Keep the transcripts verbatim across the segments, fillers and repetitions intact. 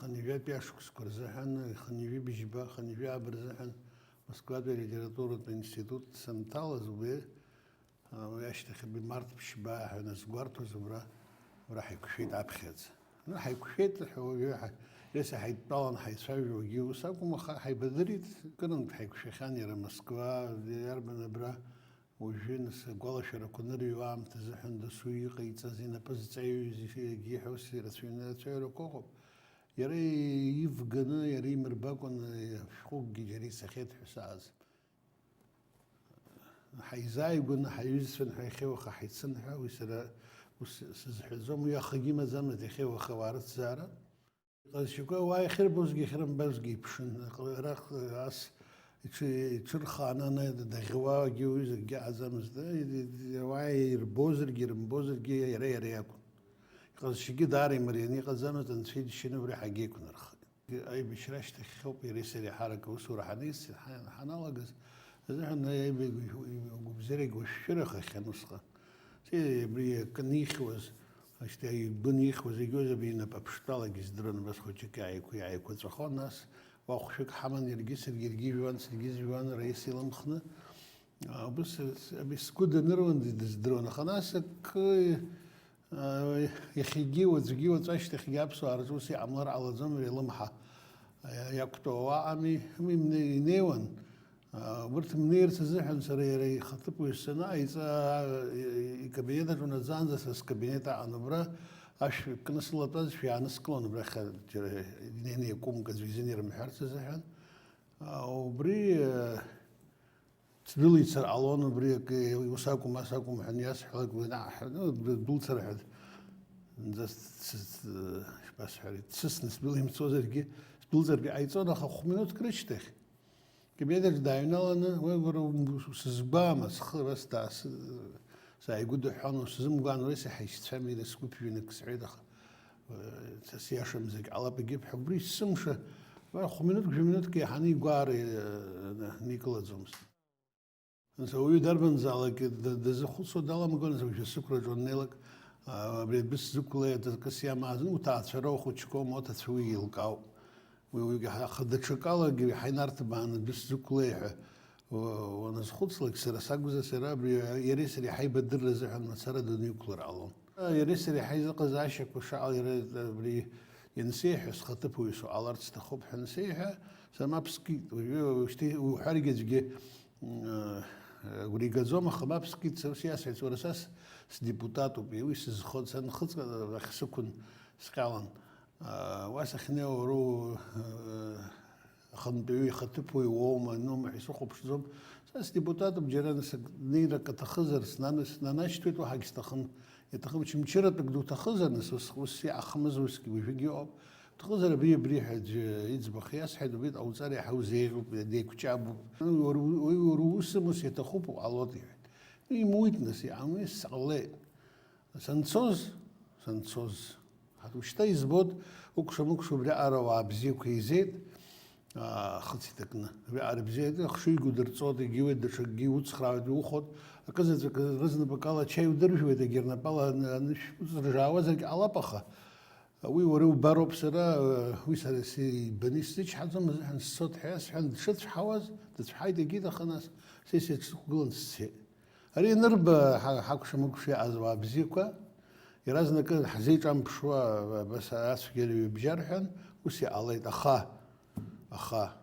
Хынҩажәатәи ашықәсқәа рзыҳәан, хынҩажәи бжьба, хынҩажәи ааба рзыҳәан Москватәи алитературатә институт санҭалаз, уи, а, уи ашьҭахь абри март ԥшьба ҳәа назгәарҭоз убра, убра ҳаиқәшәеит аԥхьаӡа. Ну, ҳаиқәшәеит ҳәа уажәы ҳа-, ҩаца ҳаидтәалан ҳаицәажәогьы ус акәым, аха ҳаибадырит, кырынтә ҳаиқәшәахьан иара Москва, иарбан абра, уажәы нас агәалашәарақәа нырҩуа аамҭазы ҳәа досу иҟаиҵаз, инапы зҵаҩыз егьи ҳәа ус ирацәаҩны арацәаҩрақәа ыҟоуп. Иара ивганы, иара имырбакәаны ашәҟәыкгьы џьара ицахьеит ҳәа сааз. Ҳаизааигәаны, ҳаиҩызцәан ҳәа иахьеи уаха ҳаицын ҳәа, уи сара ус сызҳәаӡом, уи ахагьы имаӡамызт иахьеи уаха ауаа рыҭҵаара. Иҟазшьақәа ауаа иахьырбозгьы, иахьрымбазгьы иԥшын. Араҟа ас иҽы-, иҽырхааны ана-, даӷьуагьы уи закгьы аҟаӡамызт. Ауаа ирбозаргьы, ирымбозаргьы, иара, иара иакәын. Иҟазшьагьы даара имарианы иҟаӡамызт, Анцәа иџьшьаны убри ҳагьеиқәнархеит. Аибашьра ашьҭахьоуп иареи сареи ҳарак аусура ҳаниз, ҳа-, ҳаналагаз азыҳәан аибагьы-, агәыбзиарагь уашәшәырахахьан усҟан. Те-, абри акы нихьуаз, ашьҭа игәы нихьуаз, игоз абри инапаԥштәалагьы здырын, абас хәыҷык иааиқәа-, иааиқәаҵәахон, нас уахәшәык ҳаман, иаргьы саргьы, иаргьы ижәуан, саргьы ижәуан, Раиса илымхны. А, убыс с-, абри сгәы даныруан, дыздыруан, аха нас акы, а, иахьагьы, уаҵәгьы, уаҵәы ашьҭахьгьы аԥсуаа рҿы ус иҟамлар ҟалаӡом, ари алымҳа, а, иақәтәоу ауаа ами, уи мне-, инеиуан. А, урҭ мнеирц азыҳәан сара иара ихаҭыԥуаҩ санааиҵа, а, и-, и-, икабинет аҿы унаӡаанӡа са скабинет аҟан убра, ашә кны сылатәазшәа иааныскылон убрахь, џьара инеины иакәымк аӡәы изын ирымҳәарц азыҳәан. А, убри, а, сдәылицар ҟалон, убри акы, ус акәым, ас акәым ҳәа иасҳәалак, уи наҳ-, ну, дәылцар ҳәа, ц-, ц-, ц-, ишԥасҳәари, дсысны сдәылимцозаргьы, сдәылҵыргьы ҟаиҵон, аха хә-минуҭк рышьҭахь, кабинет аҿы дааҩналаны, уи уара сызгәаама, схы абас даасы-, сааигәыдыҳәҳәон, сзымгәаан, уи саҳәшьцәами, сгәыԥжәаны акы сҳәеит, аха, э, са сиашам, зегь ҟалап, егьып ҳәа, убри есымша, уа хә-минуҭк, жәа-минуҭк еиҳаны игәаара, э, никылаӡомызт. Нас ауаҩы дарбанзаалак д-, дазыхәыцуа даламгон, нас уажәы сықәраҿы уаннеилак, а, абри адәы сзықәлеит, акы сиамаазын, уҭаацәара ухәыҷқәоума, уҭацәа уи еилкаауп. Уи, уигьы ҳа-, аха даҽакалагьы иаҳа инарҭбааны адәы сзықәлеи ҳәа, уа-, уаназхәыцлак, сара сакәзар, сара абри иареи сареи ҳаибадырра азыҳәан мацара даныҩқәлар ҟалон. Иареи сареи ҳаизыҟазаашьақәа шаҟа иара абри иансеиҳәа, схаҭыԥуаҩ суҟаларц сҭахуп ҳәа ансеиҳәа, сара мап скит. Уажәы, уажәшьҭа иуҳәаргьы аӡәгьы, м, агәра игаӡом, аха мап скит, са ус иасҳәеит, уара, са с-, сдепутатуп, уи сызхоит, са нхыҵ ахь сықәын сҟьалан. Уа сахьнеиуа, уара у-, ахантәаҩы ихаҭыԥуаҩ уоума, анума ҳәа исыхәаԥшӡом. Са сдепутатуп, џьара нас ак-, неирак аҭахызар, снаны-, снанашьҭуеит, уаҳагь сҭахым. Иаҭахым, очамчыратәык дуҭахызар, нас ус, ус иаахмыз усгьы уажәыгь иҟоуп. Уҭахызар абри, абри ҳәа аӡәы иӡбахә иасҳәеит, убри дҟауҵар иаҳа узеиӷьуп, деиқәҷабуп. Уара у-, уи уара усым, ус иаҭахуп, уҟалоит, иҳәеит. Имуит, нас, иҟамлеит, сҟалеит. Санцоз, санцоз, ҳа-, ушьҭа избоит, укәша-мыкәша убриаҟара ауаа бзиақәа еизеит, аа, хыц иҭакны. Абриаҟара бзиа, ахшыҩ гәыдырҵоит, егьиуеит, даҽакгьы иуцхраауеит, иухоит. Акызаҵәык рызнапык ала ачаи удыржәуеит, егьи рнапала ан-, анышә уҵрыжаауазаргь ҟалап, аха уи уара иубароуп сара, уи сара сибаны исзычҳаӡом азыҳәан сцоит ҳәа иасҳәан, дшыцәҳауаз, дыцәҳаит егьи, аха нас сессиа дсықәгылан сцеит. Ари анырба, ҳа-, ҳакәша-мыкәша иааз ауаа бзиақәа, иаразнакы ҳзеиҿамԥшуа, абас ацәгьара ҩыбжьа рҳәан, ус иҟалеит, аха, аха,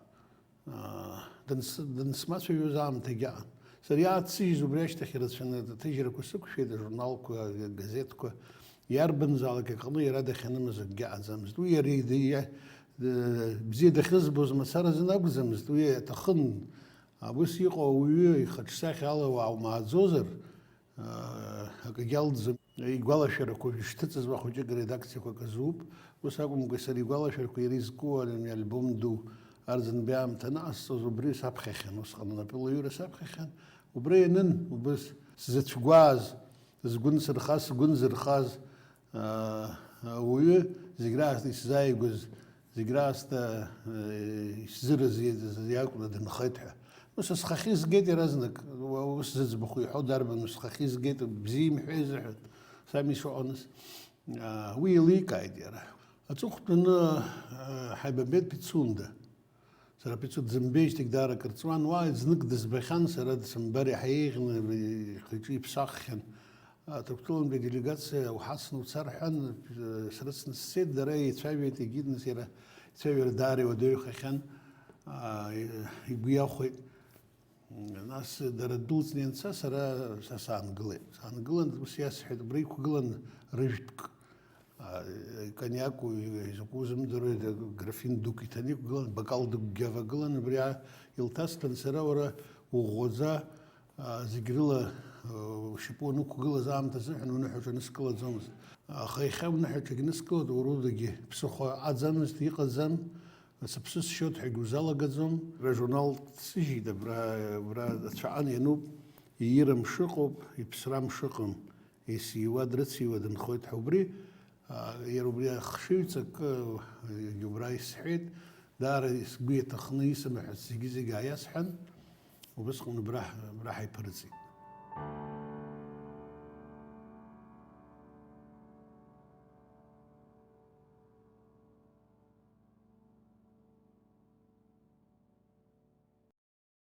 аа, дынс-, дынсмацәажәоз аамҭагьы аҟан. Сара иааццыжьыз убри ашьҭахь ирацәаны аҭыжьрақәа сықәшәеит, ажурналқәа, агазеҭқәа, иарбанзаалак аҟны иара дахьанымыз акгьы аҟаӡамызт. Уи иара ида-, иа-, д-, бзиа дахьызбоз мацара азын акәӡамызт, уи аҭахын. Ус иҟоу ауаҩы ихаҿсахьа ала уаумааӡозар, аа, акгьы алӡом. Игәалашәарақәа шьҭыҵыз уа хәыҷык редакциақәак азуп. Ус акәымкәа, сара игәалашәарақәа иара изку ани альбом ду Арӡынба аамҭа анаҟасҵоз убри саԥхьахьан, усҟан анапылаҩыра саԥхьахьан. Убра ианын, убыс сзыцәгәааз, сгәы нсырхаз, сгәы нзырхаз, аа, ауаҩы зегь раасҭа исзааигәаз, зегь раасҭа, э, исзыразиаз иакәны дынхеит ҳәа. Ну, са схахьы згеит иаразнак, уа-, ус зыӡбахә иҳәо дарбану, схахьы згеит, бзиа имҳәеи азыҳәан, сами сыҟамызт. Аа, уи еиликааит иара. Аҵыхәтәаны, э, ҳаибабеит Пицунда. Сара Пицунда дзымбеижьҭеигь даара акыр ҵуан. Уа знык дызбахьан, сара дсымбар иаҳа еиӷьны ихы-иҿы иԥсаххьан. Аҭырқәтәылантәи аделегациа уҳацны уца рҳәан, э, срыцны сцеит, дара еицәажәеит, егьи нас иара ицәажәара даара иуадаҩхахьан, а, игәы иахәеит. Нас дара дәылҵны ианца, сара, са саангылеит. Саангылан, ус иасҳәеит, убра иқәгылан рыжәтәк. А, кониаку изакәу узымдыруеи, графин дук иҭаны иқәгылан, бокал дукгьы авагылан, убри а-, илҭасҭәан, сара, уара уӷәӷәаӡа, а, зегь рыла, а, ушьапы уанықәгылаз аамҭазыҳәан уныҳәаҿа ныскылаӡомызт. Аха иахьа уныҳәаҿагь ныскылоит, уара удагьы ԥсыхәа аӡамызт, иҟаӡам. Сыԥсы сшьоит ҳәагьы узалагаӡом. Ажурнал дсыжьит абра, абра ацәаҟан иануп, иира мшы ыҟоуп, иԥсра мшы ыҟам, исиуа, дрыциуа дынхоит ҳәа убри, а, иара убри ахшыҩҵакы, егьи убра исҳәеит, даара сгәы иаҭахны исымҳәац зегьы-зегьы ааиасҳәан, убысҟан убра, абра ҳаиԥырҵит.